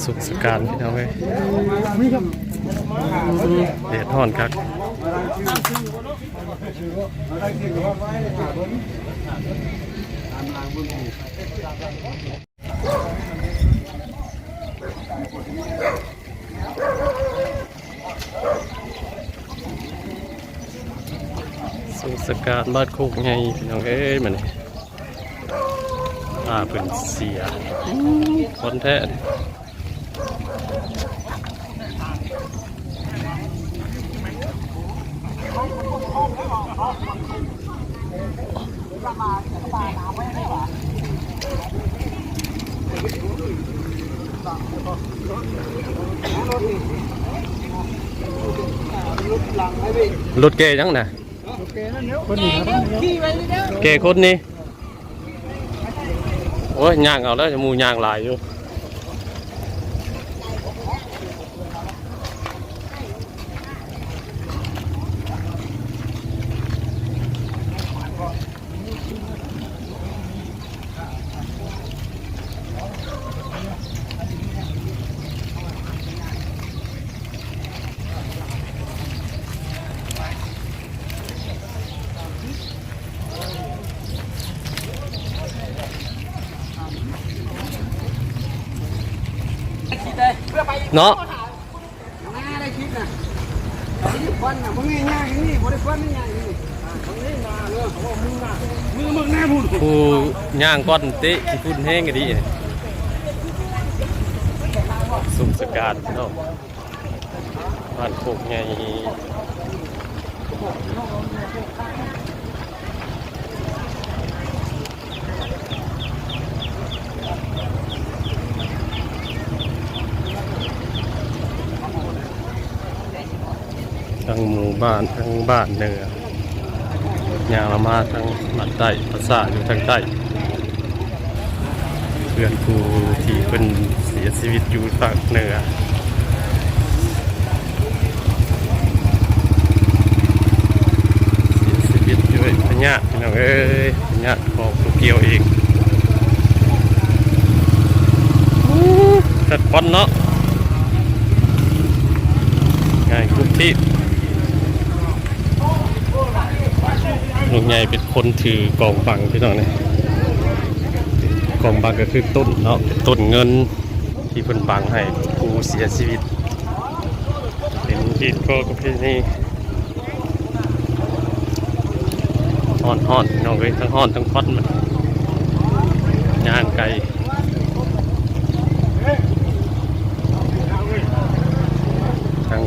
ສຸກສະການ ພີ່ນ້ອງເອີຍ ແດດຮ້ອນຄັກ. ສົງສະການບ້ານໂຄກໃຫຍ່ ພີ່ນ້ອງເອີຍ ມື້ນີ້ ອ່າ ເພິ່ນເສຍ ອືມ ຄົນແທ້. ລົດແກ່ຫຍັງນະ? ແກ່ຄົນນີ້. ໂອ້ຍ ຍ່າງເອົາແລ້ວ ໝູ່ຍ່າງຫຼາຍຢູ່. ເນາະ ຜູ້ຍ່າງກ່ອນເຕະຂີ້ຝຸ່ນແຮງອີ່ຫຼີ. ສົງສະການເນາະ. ບ້ານໂຄກໃຫຍ່ ທັງໝູ່ບ້ານ ທັງບ້ານເໜືອ ຍ່າງລະມາທາງບ້ານໃຕ້ ພາສາຢູ່ທາງໃຕ້. ເພື່ອນຜູ້ທີ່ເພິ່ນເສຍຊີວິດຢູ່ພາກເໜືອ ເສຍຊີວິດດ້ວຍພະຍາດ ພີ່ນ້ອງເອີຍ ພະຍາດຂອງໂຕກຽວເອງ. ໂອ້ ຈັດຄວັນເນາະ ໃຫຍ່ກຸບຕິບ. ລຸງໃຫຍ່ເປັນຄົນຖືກອງບັງ ພີ່ນ້ອງເອີຍ. ກອງບັງກໍຄືຕົ້ນເນາະ ເປັນຕົ້ນເງິນທີ່ເພິ່ນບັງໃຫ້ຜູ້ເສຍຊີວິດ ເປັນຮີດກໍປະເພນີ. ຮ້ອນໆ ພີ່ນ້ອງເອີຍ ທັງຮ້ອນທັງຄວັນ ມັນຍ່າງໄກ. ທາງ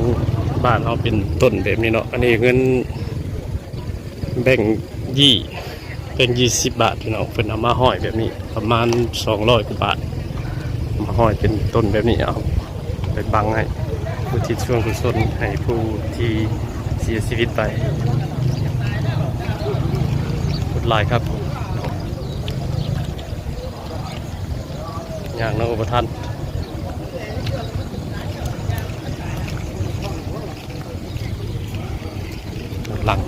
ບ້ານເຮົາເປັນຕົ້ນແບບນີ້ເນາະ ອັນນີ້ເງິນ ແບ່ງ ແບ່ງຊາວບາດ ພີ່ນ້ອງ ເພິ່ນເອົາມາຫ້ອຍແບບນີ້ ປະມານສອງຮ້ອຍກວ່າບາດ ເອົາມາຫ້ອຍເປັນຕົ້ນແບບນີ້ ເອົາໄປບັງໃຫ້ ອຸທິດສ່ວນກຸສົນໃຫ້ຜູ້ທີ່ເສຍຊີວິດໄປ. ໂຫດຮ້າຍຄັກ ຍ່າງນຳບໍ່ທັນ. ຫຼັງ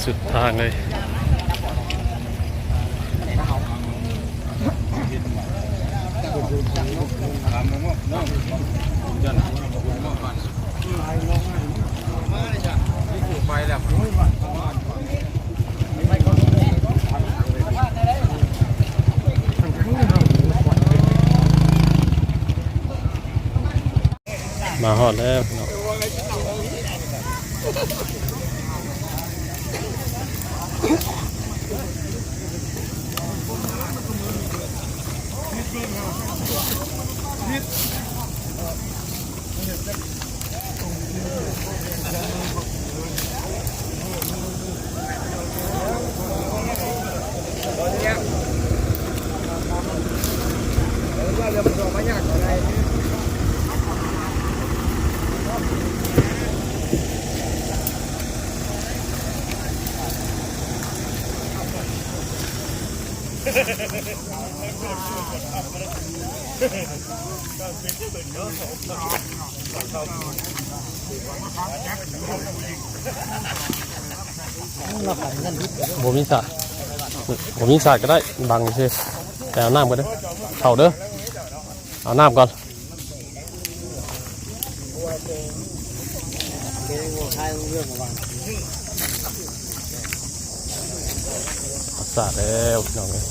ສຸດທາງເລີຍ. ໄປແລ້ວ ມາຮອດແລ້ວເນາະ. ເຮືອມັນອອກມາຍາກເທົ່າໃດ. ບໍ່ມີສາດ ບໍ່ມີສາດກໍໄດ້ ບັງຊື່. ໄປເອົານ້ຳກ່ອນເດີ ເຂົ້າເດີ ເອົານ້ຳກ່ອນ. ສາດແລ້ວພີ່ນ້ອງເອີຍ.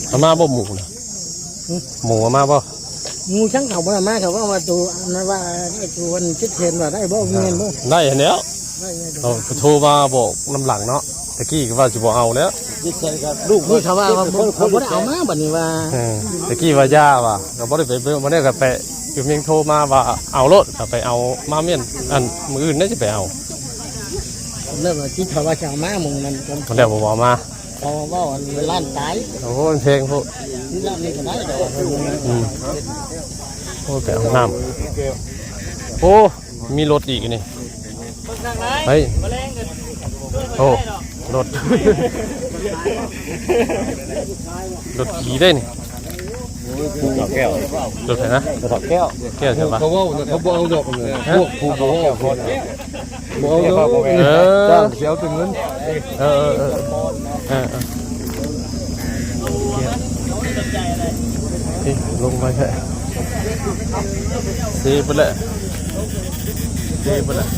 ເອົາມາບໍ່ໝູນະ? ຫື? ໝູເອົາມາບໍ່? ໝູຊ່າງເຂົາບໍ່ໄດ້ມາ ເຂົາເວົ້າວ່າໂຕ ອັນນັ້ນວ່າ ໂຕອັນເຈັດແສນວ່າໄດ້ບໍ່ ແມ່ນບໍ່? ໄດ້ຫັ້ນແຫຼ້ວ ໄດ້ ໄດ້ ເຂົາໂທມາບອກນຳຫຼັງເນາະ ຕະກີ້ກໍວ່າຊິບໍ່ເອົາແລ້ວ ນີ້ເຂົາວ່າ ເຂົາບໍ່ໄດ້ເອົາມາ ບັດນີ້ວ່າ ເອີ ຕະກີ້ວ່າຢ່າວ່າ ກໍບໍ່ໄດ້ໄປ ມື້ນີ້ກໍໄປ ຄືມີໂທມາວ່າເອົາໂລດ ກໍໄປເອົາມາແມ່ນ ອັນມື້ອື່ນໄດ້ຊິໄປເອົາ ເລີ່ມຄິດເຂົາວ່າຊິເອົາມາ ມື້ນັ້ນ ແລ້ວບໍ່ເອົາມາ. ເຂົາເວົ້າອັນລ້ານປາຍ ໂອ້ຍ ແພງໂພດ ນີ້ລ້ານນີ້ກໍໄດ້ດອກ ອືມ ໂອ້ຍ ໄປເອົານ້ຳ ໂອ້ ມີລົດອີກນີ້ ເຮີ້ຍ ໂອ້ ລົດ ລົດຂີ່ໄດ້ນີ້ ເອົາແກ້ວ ລົດໃຜນະ ເອົາແກ້ວ ແກ້ວໃຊ່ປະ ເຂົາເວົ້ານະ ເຂົາບໍ່ເອົາດອກ ພວກຜູ້ບໍ່ເວົ້າ ບໍ່ເອົາເດີ ເອີ ຈ້າງຊິເອົາແຕ່ເງິນ ເອີ ເອີ ເອີ ເອີ ເອີ ເອີ ລົງໄປແທ້ ເຊໄປແລ້ວ ເຊໄປແລ້ວ.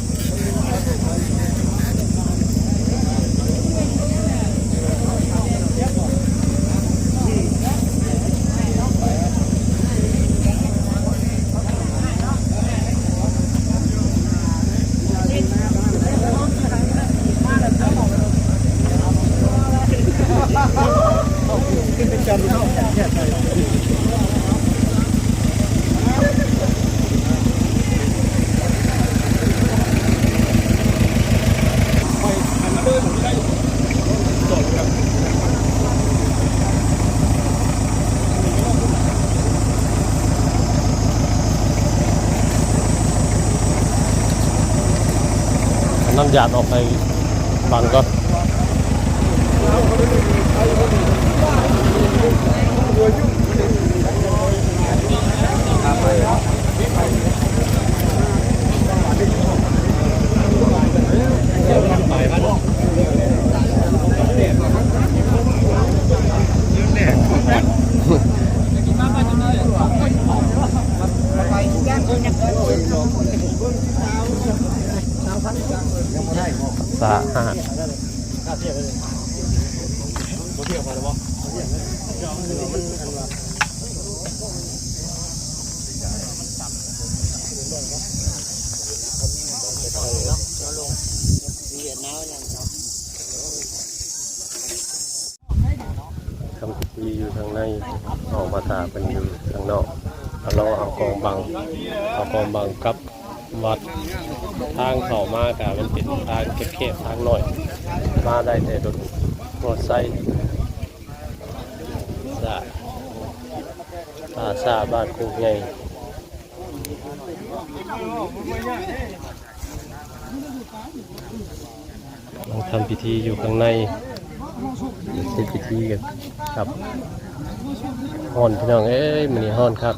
ເອົານ້ຳຢາດອອກໃຫ້ບັງກ່ອນ. ສະອາດ. ທຳພິທີຢູ່ທາງໃນ ອອກມາຖ້າເພິ່ນຢູ່ທາງນອກ ກໍລໍເອົາກອງບັງ ເອົາກອງບັງກັບວັດ. ທາງເຂົ້າມາກະມັນເປັນທາງແຄບໆ ທາງນ້ອຍ ມາໄດ້ແຕ່ລົດມໍໄຊ. ສາ ອາສາບ້ານໂຄກໃຫຍ່. ກຳລັງທຳພິທີຢູ່ຂ້າງໃນ ເຮັດພິທີກັນຄັບ. ຮ້ອນພີ່ນ້ອງເອີຍ ມື້ນີ້ຮ້ອນຄັກ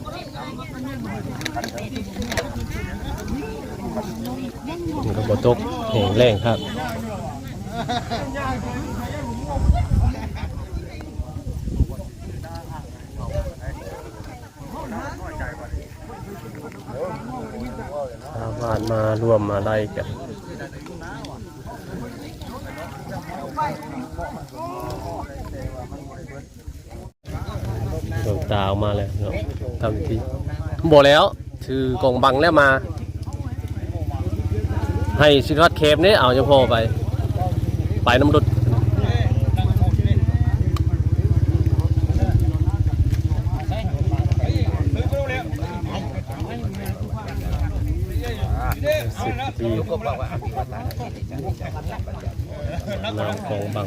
ຝົນກໍບໍ່ຕົກ ແຫ້ງແລ້ງຄັກ. ຊາວບ້ານມາຮ່ວມອາໄລກັນ ດວງຕາອອກມາແລ້ວເນາະ ທຳພິທີ. ບໍ່ແລ້ວ ຖືກອງບັງແລ້ວມາ ໃຫ້ຊິຮອດແຄມເດ້ ເອົາຈັ່ງພໍໄປ ໄປນຳລົດ. ນຳກອງບັງ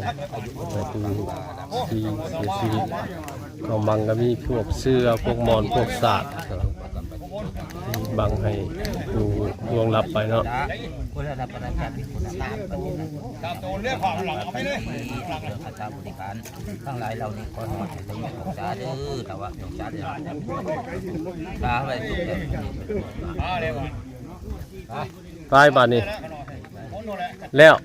ທີ່ເສຍຊີວິດ ກອງບັງກໍມີພວກເສື້ອ ພວກໝອນ ພວກສາດ. ບັງໃຫ້ຜູ້ລ່ວງລັບໄປເນາະ. ຕາມໂຕເລືອກຂອງຫຼັງເອົາໄປເລີຍ ເລື່ອງຄ່າເຊົ່າບໍລິການທັງຫຼາຍເຫຼົ່ານີ້ ຂໍໃຫ້ເຈົ້າສາເດີ ຖ້າວ່າເຈົ້າສາເດີ ສາໄວ້ສຸກເດີ. ເອົາເລີຍ ໄປບາດນີ້ ແລ້ວ.